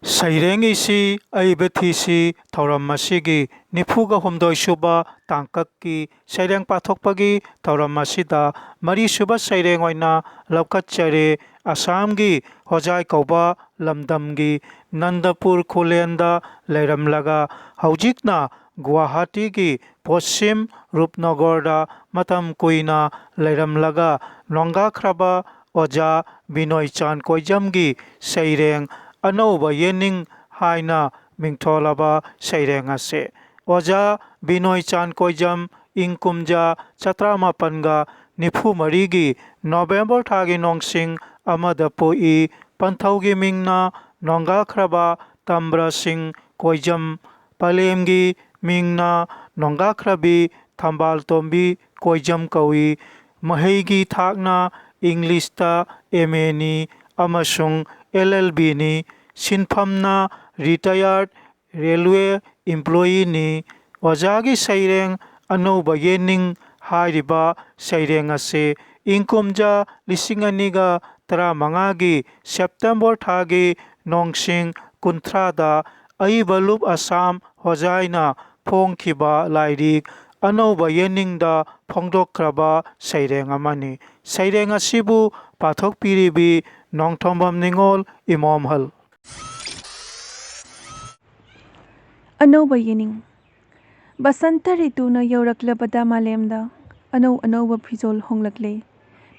ꯁꯩꯔꯦꯡ ꯏꯁꯤ ꯑꯏꯕ ꯊꯤꯁꯤ ꯊꯧꯔꯝ ꯑꯁꯤꯒꯤ ꯅꯤꯐꯨꯒ ꯍꯨꯝꯗꯣꯏ ꯁꯨꯕ ꯇꯥꯡꯀꯛꯀꯤ ꯁꯩꯔꯦꯡ ꯄꯥꯊꯣꯛꯄꯒꯤ ꯊꯧꯔꯝ ꯑꯁꯤꯗ ꯃꯔꯤꯁꯨꯕ ꯁꯩꯔꯦꯡ ꯑꯣꯏꯅ ꯂꯧꯈꯠꯆꯔꯦ꯫ ꯑꯁꯥꯝꯒꯤ ꯍꯣꯖꯥꯏ ꯀꯧꯕ ꯂꯝꯗꯝꯒꯤ ꯅꯟꯗꯄꯨꯔ ꯈꯨꯂꯦꯟꯗ ꯂꯩꯔꯝꯂꯒ ꯍꯧꯖꯤꯛꯅ ꯒꯨꯋꯥꯍꯥꯇꯤꯒꯤ ꯄꯣꯁꯤꯝ ꯔꯨꯞꯅꯒꯔꯗ ꯃꯇꯝ ꯀꯨꯏꯅ ꯂꯩꯔꯝꯂꯒ ꯅꯣꯡꯒꯥꯈ꯭ꯔꯕ ꯑꯣꯖꯥ ꯕꯤꯅꯣꯏ ꯆꯥꯟ ꯀꯣꯏꯖꯝꯒꯤ ꯁꯩꯔꯦꯡ ꯑꯅꯧꯕ ꯌꯦꯅꯤꯡ ꯍꯥꯏꯅ ꯃꯤꯡꯊꯣꯜꯂꯕ ꯁꯩꯔꯦꯡ ꯑꯁꯤ ꯑꯣꯖꯥ ꯕꯤꯅꯣꯏ ꯆꯥꯟ ꯀꯣꯏꯖꯝ ꯏꯪ ꯀꯨꯝꯖꯥ ꯆꯥꯇ꯭ꯔꯥꯃꯥꯄꯟꯒ ꯅꯤꯐꯨ ꯃꯔꯤꯒꯤ ꯅꯣꯕꯦꯝꯕꯔ ꯊꯥꯒꯤ ꯅꯣꯡꯁꯤꯡ ꯑꯃꯗ ꯄꯣꯛꯏ꯫ ꯄꯟꯊꯧꯒꯤ ꯃꯤꯡꯅ ꯅꯣꯡꯒꯥꯈ꯭ꯔꯕ ꯇꯝꯕ꯭ꯔ ꯁꯤꯡ ꯀꯣꯏꯖꯝ, ꯄꯂꯦꯝꯒꯤ ꯃꯤꯡꯅ ꯅꯣꯡꯒꯥꯈ꯭ꯔꯕꯤ ꯊꯝꯕꯥꯜꯇꯣꯝꯕꯤ ꯀꯣꯏꯖꯝ ꯀꯧꯏ꯫ ꯃꯍꯩꯒꯤ ꯊꯥꯛꯅ ꯏꯪꯂꯤꯁꯇ ꯑꯦꯝ ꯑꯦꯅꯤ ꯑꯃꯁꯨꯡ ꯑꯦꯜ ꯑꯦꯜ ꯕꯤꯅꯤ꯫ ꯁꯤꯟꯐꯝꯅ ꯔꯤꯇꯥꯌꯔ ꯔꯦꯜꯋꯦ ꯏꯝꯄ꯭ꯂꯣꯌꯤꯅꯤ꯫ ꯑꯣꯖꯥꯒꯤ ꯁꯩꯔꯦꯡ ꯑꯅꯧꯕ ꯌꯦꯅꯤꯡ ꯍꯥꯏꯔꯤꯕ ꯁꯩꯔꯦꯡ ꯑꯁꯤ ꯏꯪ ꯀꯨꯝꯖꯥ ꯂꯤꯁꯤꯡ ꯑꯅꯤꯒ ꯇꯔꯥꯃꯉꯥꯒꯤ ꯁꯦꯞꯇꯦꯝꯕꯔ ꯊꯥꯒꯤ ꯅꯣꯡꯁꯤꯡ ꯀꯨꯟꯊ꯭ꯔꯥꯗ ꯑꯏꯕ ꯂꯨꯞ ꯑꯁꯥꯝ ꯍꯣꯖꯥꯏꯅ ꯐꯣꯡꯈꯤꯕ ꯂꯥꯏꯔꯤꯛ ꯑꯅꯧꯕ ꯌꯦꯅꯤꯡꯗ ꯐꯣꯡꯗꯣꯛꯈ꯭ꯔꯕ ꯁꯩꯔꯦꯡ ꯑꯃꯅꯤ꯫ ꯁꯩꯔꯦꯡ ꯑꯁꯤꯕꯨ ꯄꯥꯊꯣꯛꯄꯤꯔꯤꯕꯤ ꯅꯣꯡꯊꯣꯝꯕꯝ ꯅꯤꯉꯣꯜ, ꯏꯃꯣꯝꯍꯜ꯫ ꯑꯅꯧꯕ ꯌꯦꯅꯤꯡ꯫ ꯕꯁꯟꯇ ꯔꯤꯇꯨꯅ ꯌꯧꯔꯛꯂꯕꯗ ꯃꯥꯂꯦꯝꯗ ꯑꯅꯧ ꯑꯅꯧꯕ ꯐꯤꯖꯣꯜ ꯍꯣꯡꯂꯛꯂꯦ꯫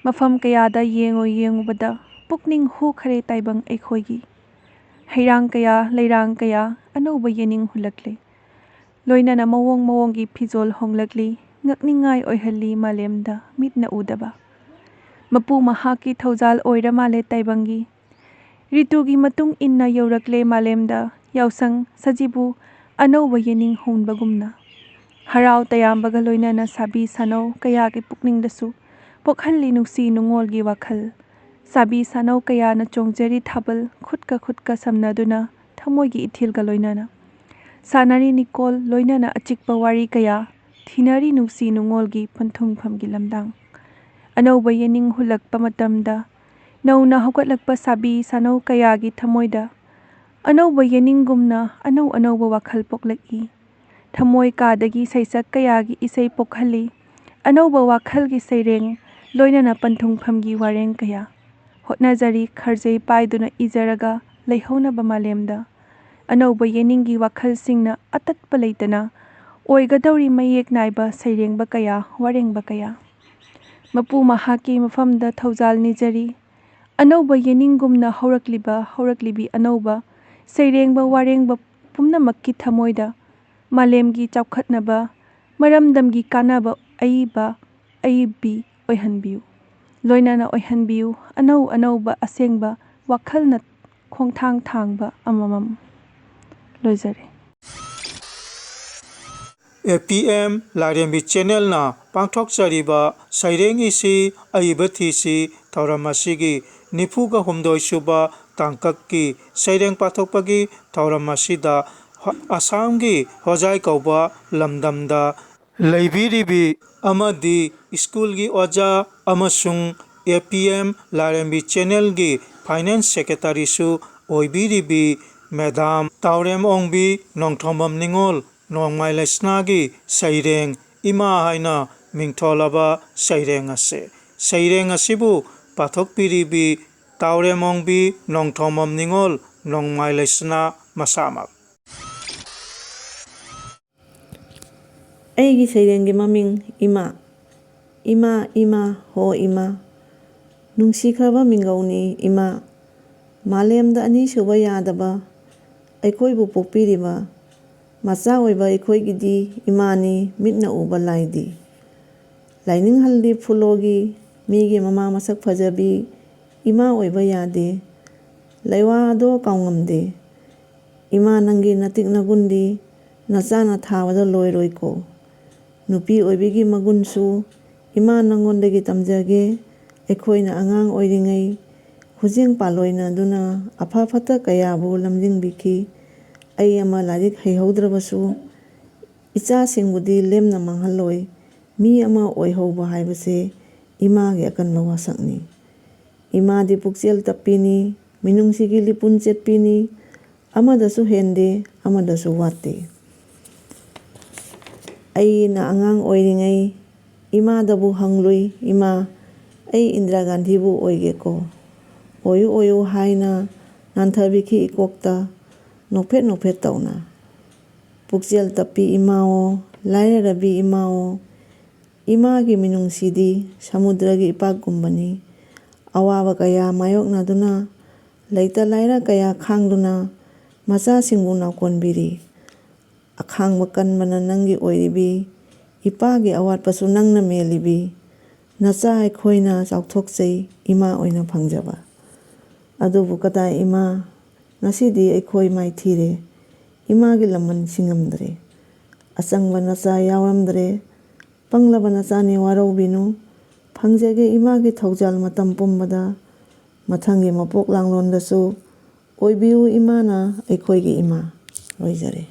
ꯃꯐꯝ ꯀꯌꯥꯗ ꯌꯦꯡꯉꯨ ꯌꯦꯡꯉꯨꯕꯗ ꯄꯨꯛꯅꯤꯡ ꯍꯨꯈꯔꯦ ꯇꯥꯏꯕꯪ ꯑꯩꯈꯣꯏꯒꯤ꯫ ꯍꯩꯔꯥꯡ ꯀꯌꯥ, ꯂꯩꯔꯥꯡ ꯀꯌꯥ, ꯑꯅꯧꯕ ꯌꯦꯅꯤꯡ ꯍꯨꯜꯂꯛꯂꯦ꯫ ꯂꯣꯏꯅꯅ ꯃꯑꯣꯡ ꯃꯑꯣꯡꯒꯤ ꯐꯤꯖꯣꯜ ꯍꯣꯡꯂꯛꯂꯤ, ꯉꯛꯅꯤꯡꯉꯥꯏ ꯑꯣꯏꯍꯜꯂꯤ ꯃꯥꯂꯦꯝꯗ ꯃꯤꯠꯅ ꯎꯗꯕ꯫ ꯃꯄꯨ ꯃꯍꯥꯛꯀꯤ ꯊꯧꯖꯥꯜ ꯑꯣꯏꯔ ꯃꯥꯜꯂꯦ ꯇꯥꯏꯕꯪꯒꯤ꯫ ꯔꯤꯇꯨꯒꯤ ꯃꯇꯨꯡ ꯏꯟꯅ ꯌꯧꯔꯛꯂꯦ ꯃꯥꯂꯦꯝꯗ ꯌꯥꯎꯁꯪ ꯁꯖꯤꯕꯨ ꯑꯅꯧꯕ ꯌꯦꯅꯤꯡ ꯍꯣꯡꯕꯒꯨꯝꯅ꯫ ꯍꯔꯥꯎ ꯇꯌꯥꯝꯕꯒ ꯂꯣꯏꯅꯅ ꯁꯥꯕꯤ ꯁꯥꯅꯧ ꯀꯌꯥꯒꯤ ꯄꯨꯛꯅꯤꯡꯗꯁꯨ ꯄꯣꯛꯍꯜꯂꯤ ꯅꯨꯡꯁꯤ ꯅꯨꯡꯉꯣꯜꯒꯤ ꯋꯥꯈꯜ꯫ ꯁꯥꯕꯤ ꯁꯥꯅꯧ ꯀꯌꯥꯅ ꯆꯣꯡꯖꯔꯤ ꯊꯥꯕꯜ ꯈꯨꯠꯀ ꯈꯨꯠꯀ ꯁꯝꯅꯗꯨꯅ ꯊꯃꯣꯏꯒꯤ ꯏꯊꯤꯜꯒ ꯂꯣꯏꯅꯅ꯫ ꯁꯥꯟꯅꯔꯤ ꯅꯤꯀꯣꯜ ꯂꯣꯏꯅꯅ ꯑꯆꯤꯛꯄ ꯋꯥꯔꯤ ꯀꯌꯥ, ꯊꯤꯅꯔꯤ ꯅꯨꯡꯁꯤ ꯅꯨꯡꯉꯣꯜꯒꯤ ꯄꯟꯊꯨꯡꯐꯝꯒꯤ ꯂꯝꯗꯥꯡ꯫ ꯑꯅꯧꯕ ꯌꯦꯅꯤꯡ ꯍꯨꯜꯂꯛꯄ ꯃꯇꯝꯗ ꯅꯧꯅ ꯍꯧꯒꯠꯂꯛꯄ ꯁꯥꯕꯤ ꯁꯥꯅꯧ ꯀꯌꯥꯒꯤ ꯊꯃꯣꯏꯗ ꯑꯅꯧꯕ ꯌꯦꯅꯤꯡꯒꯨꯝꯅ ꯑꯅꯧ ꯑꯅꯧꯕ ꯋꯥꯈꯜ ꯄꯣꯛꯂꯛꯏ꯫ ꯊꯃꯣꯏ ꯀꯥꯗꯒꯤ ꯁꯩꯁꯛ ꯀꯌꯥꯒꯤ ꯏꯁꯩ ꯄꯣꯛꯍꯜꯂꯤ꯫ ꯑꯅꯧꯕ ꯋꯥꯈꯜꯒꯤ ꯁꯩꯔꯦꯡ ꯂꯣꯏꯅꯅ ꯄꯟꯊꯨꯡꯐꯝꯒꯤ ꯋꯥꯔꯦꯡ ꯀꯌꯥ ꯍꯣꯠꯅꯖꯔꯤ ꯈꯔꯖꯩ ꯄꯥꯏꯗꯨꯅ ꯏꯖꯔꯒ ꯂꯩꯍꯧꯅꯕ ꯃꯥꯂꯦꯝꯗ꯫ ꯑꯅꯧꯕ ꯌꯦꯅꯤꯡꯒꯤ ꯋꯥꯈꯜꯁꯤꯡꯅ ꯑꯇꯠꯄ ꯂꯩꯇꯅ ꯑꯣꯏꯒꯗꯧꯔꯤ ꯃꯌꯦꯛ ꯅꯥꯏꯕ ꯁꯩꯔꯦꯡꯕ ꯀꯌꯥ, ꯋꯥꯔꯦꯡꯕ ꯀꯌꯥ꯫ ꯃꯄꯨ ꯃꯍꯥꯛꯀꯤ ꯃꯐꯝꯗ ꯊꯧꯖꯥꯜ ꯅꯤꯖꯔꯤ꯫ ꯑꯅꯧꯕ ꯌꯦꯅꯤꯡꯒꯨꯝꯅ ꯍꯧꯔꯛꯂꯤꯕ, ꯍꯧꯔꯛꯂꯤꯕꯤ ꯑꯅꯧꯕ ꯁꯩꯔꯦꯡꯕ, ꯋꯥꯔꯦꯡꯕ ꯄꯨꯝꯅꯃꯛꯀꯤ ꯊꯃꯣꯏꯗ ꯃꯥꯂꯦꯝꯒꯤ ꯆꯥꯎꯈꯠꯅꯕ, ꯃꯔꯝꯗꯝꯒꯤ ꯀꯥꯟꯅꯕ ꯑꯏꯕ, ꯑꯏꯕꯤ ꯑꯣꯏꯍꯟꯕꯤꯌꯨ꯫ ꯂꯣꯏꯅꯅ ꯑꯣꯏꯍꯟꯕꯤꯌꯨ ꯑꯅꯧ ꯑꯅꯧꯕ ꯑꯁꯦꯡꯕ ꯋꯥꯈꯜꯅ ꯈꯣꯡꯊꯥꯡ ꯊꯥꯡꯕ ꯑꯃꯃꯝ꯫ ꯂꯣꯏꯖꯔꯦ꯫ ꯑꯦ ꯄꯤ ꯑꯦꯝ ꯂꯥꯏꯔꯦꯝꯕꯤ ꯆꯦꯅꯦꯜꯅ ꯄꯥꯡꯊꯣꯛꯆꯔꯤꯕ ꯁꯩꯔꯦꯡ ꯏꯁꯤ ꯑꯏꯕ ꯊꯤꯁꯤ ꯊꯧꯔꯝ ꯑꯁꯤꯒꯤ ꯅꯤꯐꯨꯒ ꯍꯨꯝꯗꯣꯏ ꯁꯨꯕ ꯇꯥꯡꯀꯛꯀꯤ ꯁꯩꯔꯦꯡ ꯄꯥꯊꯣꯛꯄꯒꯤ ꯊꯧꯔꯝ ꯑꯁꯤꯗ ꯑꯁꯥꯝꯒꯤ ꯍꯣꯖꯥꯏ ꯀꯧꯕ ꯂꯝꯗꯝꯗ ꯂꯩꯕꯤꯔꯤꯕꯤ ꯑꯃꯗꯤ ꯁ꯭ꯀꯨꯜꯒꯤ ꯑꯣꯖꯥ ꯑꯃꯁꯨꯡ ꯑꯦ ꯄꯤ ꯑꯦꯝ ꯂꯥꯏꯔꯦꯝꯕꯤ ꯆꯦꯅꯦꯜꯒꯤ ꯐꯥꯏꯅꯥꯟꯁ ꯁꯦꯀ꯭ꯔꯦꯇꯔꯤꯁꯨ ꯑꯣꯏꯕꯤꯔꯤꯕꯤ ꯃꯦꯗꯥꯝ ꯇꯥꯎꯔꯦꯝ ꯑꯣꯡꯕꯤ ꯅꯣꯡꯊꯣꯝꯕꯝ ꯅꯤꯉꯣꯜ ꯅꯣꯡꯃꯥꯏ ꯂꯩꯁꯅꯥꯒꯤ ꯁꯩꯔꯦꯡ ꯏꯃꯥ ꯍꯥꯏꯅ ꯃꯤꯡꯊꯣꯜꯂꯕ ꯁꯩꯔꯦꯡ ꯑꯁꯦ, ꯁꯩꯔꯦꯡ ꯑꯁꯤꯕꯨ ꯄꯥꯊꯣꯛꯄꯤꯔꯤꯕꯤ ꯇꯥꯎꯔꯦꯝ ꯑꯣꯡꯕꯤ, ꯅꯣꯡꯊꯣꯝꯕꯝ ꯅꯤꯉꯣꯜ, ꯅꯣꯡꯃꯥꯏ ꯂꯩꯁꯅꯥ ꯃꯁꯥꯃꯛ꯫ ꯑꯩꯒꯤ ꯁꯩꯔꯦꯡꯒꯤ ꯃꯃꯤꯡ ꯏꯃꯥ꯫ ꯏꯃꯥ, ꯏꯃꯥ, ꯍꯣ ꯏꯃꯥ, ꯅꯨꯡꯁꯤꯈ꯭ꯔꯕ ꯃꯤꯡꯒꯧꯅꯤ ꯏꯃꯥ꯫ ꯃꯥꯂꯦꯝꯗ ꯑꯅꯤꯁꯨꯕ ꯌꯥꯗꯕ ꯑꯩꯈꯣꯏꯕꯨ ꯄꯣꯛꯄꯤꯔꯤꯕ ꯃꯆꯥ ꯑꯣꯏꯕ ꯑꯩꯈꯣꯏꯒꯤꯗꯤ ꯏꯃꯥꯅꯤ ꯃꯤꯠꯅ ꯎꯕ ꯂꯥꯏꯗꯤ꯫ ꯂꯥꯏꯅꯤꯡꯍꯜꯗꯤ ꯐꯨꯂꯣꯒꯤ ꯃꯤꯒꯤ ꯃꯃꯥ ꯃꯁꯛ ꯐꯖꯕꯤ ꯏꯃꯥ ꯑꯣꯏꯕ ꯌꯥꯗꯦ꯫ ꯂꯩꯋꯥ ꯑꯗꯣ ꯀꯥꯎꯉꯝꯗꯦ꯫ ꯏꯃꯥ ꯅꯪꯒꯤ ꯅꯇꯤꯛ ꯅꯒꯨꯟꯗꯤ ꯅꯆꯥꯅ ꯊꯥꯕꯗ ꯂꯣꯏꯔꯣꯏꯀꯣ꯫ ꯅꯨꯄꯤ ꯑꯣꯏꯕꯤꯒꯤ ꯃꯒꯨꯟꯁꯨ ꯏꯃꯥ ꯅꯪꯉꯣꯟꯗꯒꯤ ꯇꯝꯖꯒꯦ꯫ ꯑꯩꯈꯣꯏꯅ ꯑꯉꯥꯡ ꯑꯣꯏꯔꯤꯉꯩ ꯈꯨꯖꯦꯡ ꯄꯥꯜꯂꯣꯏꯅꯗꯨꯅ ꯑꯐ ꯐꯠꯇ ꯀꯌꯥꯕꯨ ꯂꯝꯖꯤꯡꯕꯤꯈꯤ꯫ ꯑꯩ ꯑꯃ ꯂꯥꯏꯔꯤꯛ ꯍꯩꯍꯧꯗ꯭ꯔꯕꯁꯨ ꯏꯆꯥꯁꯤꯡꯕꯨꯗꯤ ꯂꯦꯝꯅ ꯃꯥꯡꯍꯜꯂꯣꯏ꯫ ꯃꯤ ꯑꯃ ꯑꯣꯏꯍꯧꯕ ꯍꯥꯏꯕꯁꯦ ꯏꯃꯥꯒꯤ ꯑꯀꯟꯕ ꯋꯥꯁꯛꯅꯤ꯫ ꯏꯃꯥꯗꯤ ꯄꯨꯛꯆꯦꯜ ꯇꯞꯄꯤꯅꯤ, ꯃꯤꯅꯨꯡꯁꯤꯒꯤ ꯂꯤꯄꯨꯟ ꯆꯦꯠꯄꯤꯅꯤ, ꯑꯃꯗꯁꯨ ꯍꯦꯟꯗꯦ, ꯑꯃꯗꯁꯨ ꯋꯥꯠꯇꯦ꯫ ꯑꯩꯅ ꯑꯉꯥꯡ ꯑꯣꯏꯔꯤꯉꯩ ꯏꯃꯥꯗꯕꯨ ꯍꯪꯂꯨꯏ, "ꯏꯃꯥ, ꯑꯩ ꯏꯟꯗꯤꯔꯥ ꯒꯥꯟꯙꯤꯕꯨ ꯑꯣꯏꯒꯦꯀꯣ?" "ꯑꯣꯏꯌꯨ, ꯑꯣꯏꯌꯨ" ꯍꯥꯏꯅ ꯅꯥꯟꯊꯕꯤꯈꯤ ꯏꯀꯣꯛꯇ ꯅꯣꯛꯐꯦꯠ ꯅꯣꯛꯐꯦꯠ ꯇꯧꯅ꯫ ꯄꯨꯛꯆꯦꯜ ꯇꯞꯄꯤ ꯏꯃꯥꯑꯣ, ꯂꯥꯏꯔꯔꯕꯤ ꯏꯃꯥꯑꯣ, ꯏꯃꯥꯒꯤ ꯃꯤꯅꯨꯡꯁꯤꯗꯤ ꯁꯃꯨꯗ꯭ꯔꯒꯤ ꯏꯄꯥꯛꯀꯨꯝꯕꯅꯤ꯫ ꯑꯋꯥꯕ ꯀꯌꯥ ꯃꯥꯌꯣꯛꯅꯗꯨꯅ, ꯂꯩꯇ ꯂꯥꯏꯔ ꯀꯌꯥ ꯈꯥꯡꯗꯨꯅ ꯃꯆꯥꯁꯤꯡꯕꯨ ꯅꯥꯎꯀꯣꯟꯕꯤꯔꯤ꯫ ꯑꯈꯥꯡꯕ ꯀꯟꯕꯅ ꯅꯪꯒꯤ ꯑꯣꯏꯔꯤꯕꯤ, ꯏꯄꯥꯒꯤ ꯑꯋꯥꯠꯄꯁꯨ ꯅꯪꯅ ꯃꯦꯜꯂꯤꯕꯤ꯫ ꯅꯆꯥ ꯑꯩꯈꯣꯏꯅ ꯆꯥꯎꯊꯣꯛꯆꯩ ꯏꯃꯥ ꯑꯣꯏꯅ ꯐꯪꯖꯕ꯫ ꯑꯗꯨꯕꯨ ꯀꯗꯥꯏ ꯏꯃꯥ, ꯉꯁꯤꯗꯤ ꯑꯩꯈꯣꯏ ꯃꯥꯏꯊꯤꯔꯦ꯫ ꯏꯃꯥꯒꯤ ꯂꯃꯟ ꯁꯤꯡꯉꯝꯗ꯭ꯔꯦ꯫ ꯑꯆꯪꯕ ꯅꯆꯥ ꯌꯥꯎꯔꯝꯗ꯭ꯔꯦ꯫ ꯄꯪꯂꯕ ꯅꯆꯥꯅꯤ ꯋꯥꯔꯧꯕꯤꯅꯨ꯫ ꯐꯪꯖꯒꯦ ꯏꯃꯥꯒꯤ ꯊꯧꯖꯥꯜ ꯃꯇꯝ ꯄꯨꯝꯕꯗ꯫ ꯃꯊꯪꯒꯤ ꯃꯄꯣꯛ ꯂꯥꯡꯂꯣꯟꯗꯁꯨ ꯑꯣꯏꯕꯤꯌꯨ ꯏꯃꯥꯅ ꯑꯩꯈꯣꯏꯒꯤ ꯏꯃꯥ꯫ ꯂꯣꯏꯖꯔꯦ꯫